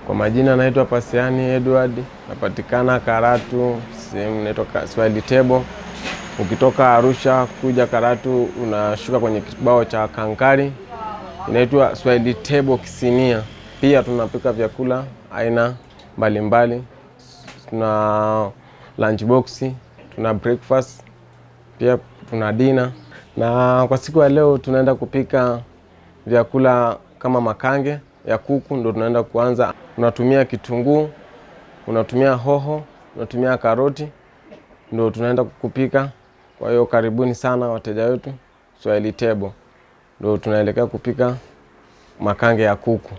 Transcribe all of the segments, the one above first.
Kwa majina naitwa Pasiani Edward, napatikana Karatu, sehemu inaitwa Swahili Table. Ukitoka Arusha kuja Karatu unashuka kwenye kibao cha Kankari, inaitwa Swahili Table Kisinia. Pia tunapika vyakula aina mbalimbali, tuna lunch box, tuna breakfast, pia tuna dinner. Na kwa siku ya leo tunaenda kupika vyakula kama makange ya kuku, ndo tunaenda kuanza. Unatumia kitunguu, unatumia hoho, unatumia karoti, ndo tunaenda kupika. Kwa hiyo karibuni sana wateja wetu Swahili Table, ndo tunaelekea kupika makange ya kuku.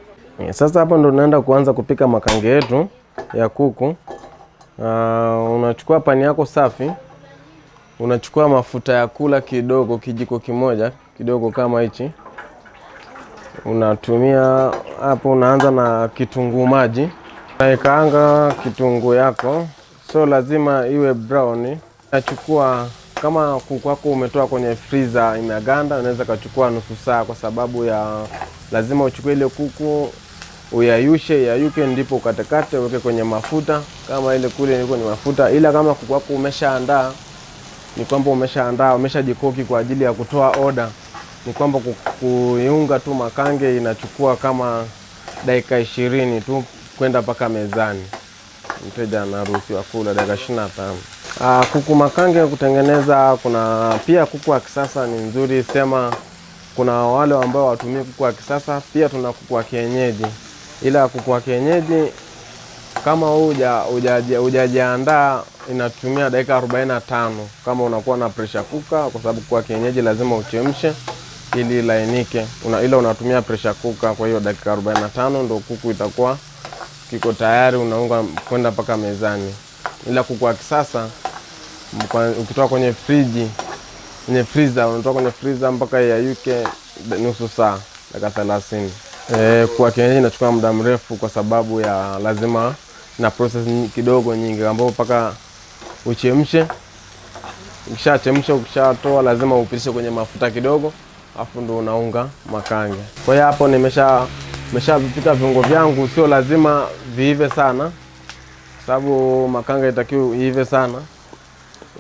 Sasa hapo ndo tunaenda kuanza kupika makange yetu ya kuku. Unachukua pani yako safi, unachukua mafuta ya kula kidogo, kijiko kimoja kidogo kama hichi. Unatumia hapo, unaanza na kitunguu maji, unaikaanga kitunguu yako, so lazima iwe brown. Nachukua kama kuku wako umetoa kwenye freezer imeganda, unaweza kachukua nusu saa, kwa sababu ya lazima uchukue ile kuku uyayushe, yayuke, ndipo ukatekate uweke kwenye mafuta kama ile kule kwenye mafuta. Ila kama kuku wako umeshaandaa, ni kwamba umeshaandaa, umeshajikoki kwa ajili ya kutoa oda, ni kwamba kuiunga tu makange inachukua kama dakika 20 tu kwenda mpaka mezani. Mteja anaruhusiwa kula dakika 25. Kuku makange kutengeneza, kuna pia kuku wa kisasa ni nzuri, sema kuna wale ambao watumie kuku wa kisasa, pia tuna kuku wa kienyeji. Ila kuku wa kienyeji kama hujajiandaa inatumia dakika 45 kama unakuwa na pressure cooker, kwa sababu kuku wa kienyeji lazima uchemshe ili ilainike. Ila unatumia pressure cooker, kwa hiyo dakika 45 ndo kuku itakuwa kiko tayari, unaunga kwenda mpaka mezani. Ila kuku wa kisasa ukitoa kwenye friji, kwenye freezer, unatoa kwenye freezer mpaka yayuke nusu saa, dakika 30. Kuku wa kienyeji inachukua muda mrefu kwa sababu ya lazima na process kidogo nyingi, ambapo mpaka uchemshe. Ukishachemsha, ukishatoa lazima upitishe kwenye mafuta kidogo, afu ndo unaunga makange. Kwa hiyo hapo nimeshavipika viungo vyangu, sio lazima viive sana, sababu makange itakiwa iive sana.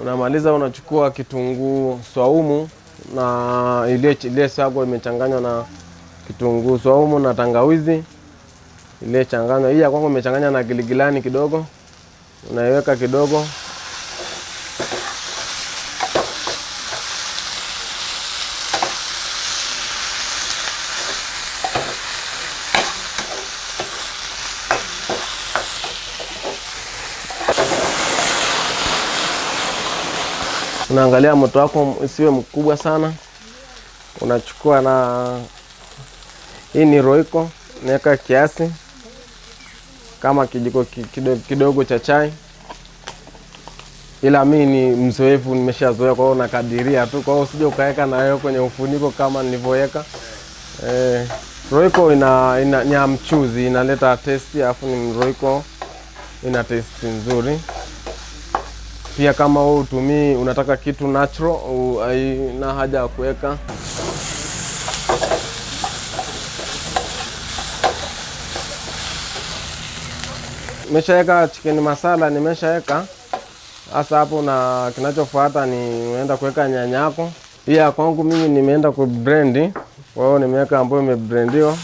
Unamaliza unachukua kitunguu swaumu na ile sago imechanganywa na kitunguu swaumu na tangawizi ile changanywa. Hii ya kwangu imechanganywa na giligilani kidogo, unaiweka kidogo. Unaangalia moto wako usiwe mkubwa sana. Unachukua na hii ni roiko, naweka kiasi kama kijiko kidogo cha chai, ila mi ni mzoefu, nimeshazoea, kwa hiyo nakadiria tu, kwa hiyo usije ukaweka na wewe kwenye ufuniko kama nilivyoweka. Roiko ina ni ya mchuzi, inaleta taste, alafu ni roiko ina taste nzuri. Pia kama wewe utumii, unataka kitu natural, haina haja ya kuweka. Nimeshaweka chicken masala, nimeshaweka. Sasa hapo na kinachofuata ni unaenda kuweka nyanya yako. Hii ya kwangu mimi nimeenda ku blend, kwa hiyo nimeweka ambayo imeblendiwa.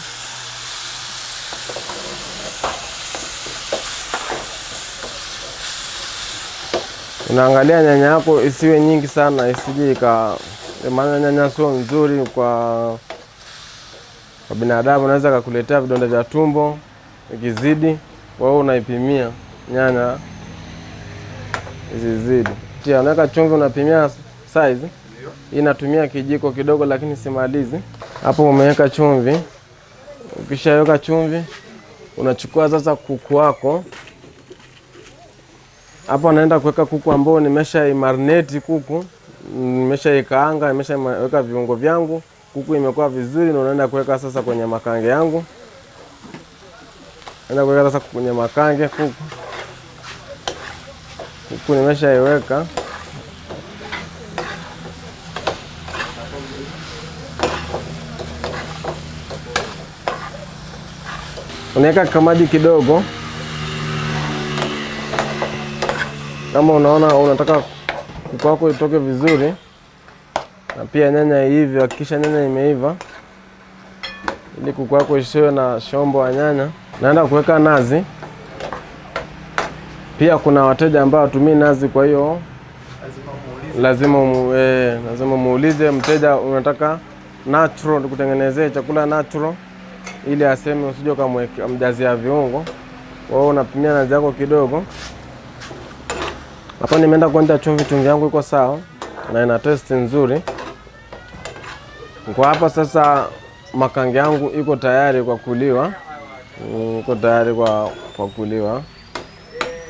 Unaangalia nyanya yako isiwe nyingi sana, isije ika, maana nyanya sio nzuri kwa binadamu, unaweza kukuletea vidonda vya tumbo ikizidi. Kwa hiyo unaipimia nyanya isizidi. Tia, unaweka chumvi, unapimia size. Hii natumia kijiko kidogo lakini simalizi. Hapo umeweka chumvi. Ukishaweka chumvi, unachukua sasa kuku wako. Hapo naenda kuweka kuku ambao nimesha marinate kuku, nimeshaikaanga, nimeshaweka viungo vyangu. Kuku imekuwa vizuri na unaenda kuweka sasa kwenye makange yangu. Naenda kuweka sasa kwenye makange kuku. Kuku nimeshaiweka. Unaweka kamaji kidogo. Kama unaona unataka kuku wako itoke vizuri, na pia nyanya iive, hakikisha nyanya imeiva ili kuku wako isiwe na shombo wa nyanya. Naenda kuweka nazi. Pia kuna wateja ambao hawatumii nazi, kwa hiyo lazima muulize mteja, unataka natural, tukutengenezee chakula natural, ili aseme, usije ukamjazia viungo. Kwa hiyo unapimia nazi yako kidogo. Hapa nimeenda kuonja chumvi, chumvi yangu iko sawa na ina taste nzuri. Kwa hapa sasa makange yangu iko tayari kwa kuliwa. Iko tayari kwa kuliwa.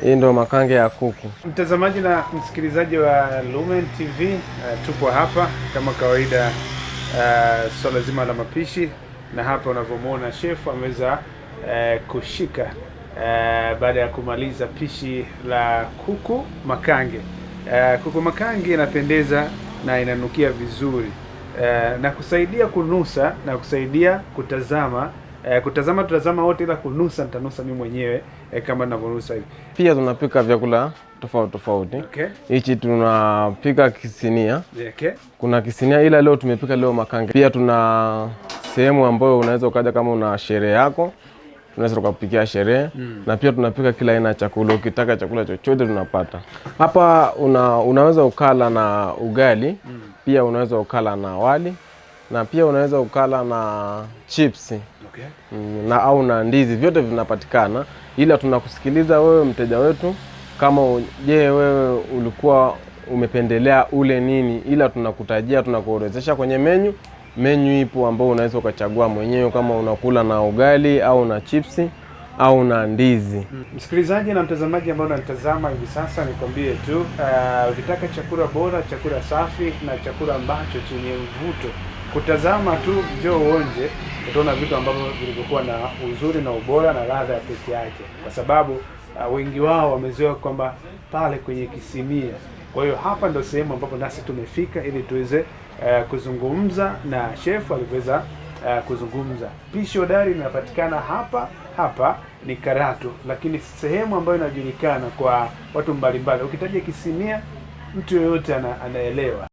Hii ndio makange ya kuku. Mtazamaji na msikilizaji wa Lumen TV, tupo hapa kama kawaida, swala zima la mapishi, na hapa unavyomwona chef ameweza kushika baada ya kumaliza pishi la kuku makange. Kuku makange inapendeza na inanukia vizuri, na kusaidia kunusa na kusaidia kutazama. Kutazama tutazama wote, ila kunusa nitanusa mimi mwenyewe, kama ninavyonusa hivi. Pia tunapika vyakula tofauti tofauti. Hichi tunapika kisinia. Kuna kisinia, ila leo tumepika leo makange. Pia tuna sehemu ambayo unaweza ukaja kama una sherehe yako, tunaweza tukakupikia sherehe. Na pia tunapika kila aina ya chakula. Ukitaka chakula chochote tunapata hapa. Unaweza ukala na ugali, pia unaweza ukala na wali, na pia unaweza ukala na chips na au na ndizi, vyote vinapatikana, ila tunakusikiliza wewe mteja wetu, kama je, wewe ulikuwa umependelea ule nini, ila tunakutajia, tunakuorodhesha kwenye menu. Menu ipo ambao unaweza ukachagua mwenyewe kama unakula na ugali au na chipsi au na ndizi. Msikilizaji na mtazamaji ambao unanitazama hivi sasa, nikwambie tu, ukitaka chakula bora, chakula safi na chakula ambacho chenye mvuto, kutazama tu, njoo uonje, utaona vitu ambavyo vilivyokuwa na uzuri na ubora na ladha ya pekee yake, kwa sababu wengi wao wamezoea kwamba pale kwenye kisimia. Kwa hiyo hapa ndo sehemu ambapo nasi tumefika ili tuweze kuzungumza na chef alivyoweza kuzungumza. Pishi Hodari linapatikana hapa hapa ni Karatu, lakini sehemu ambayo inajulikana kwa watu mbalimbali. Ukitaja Kisimia mtu yoyote anaelewa.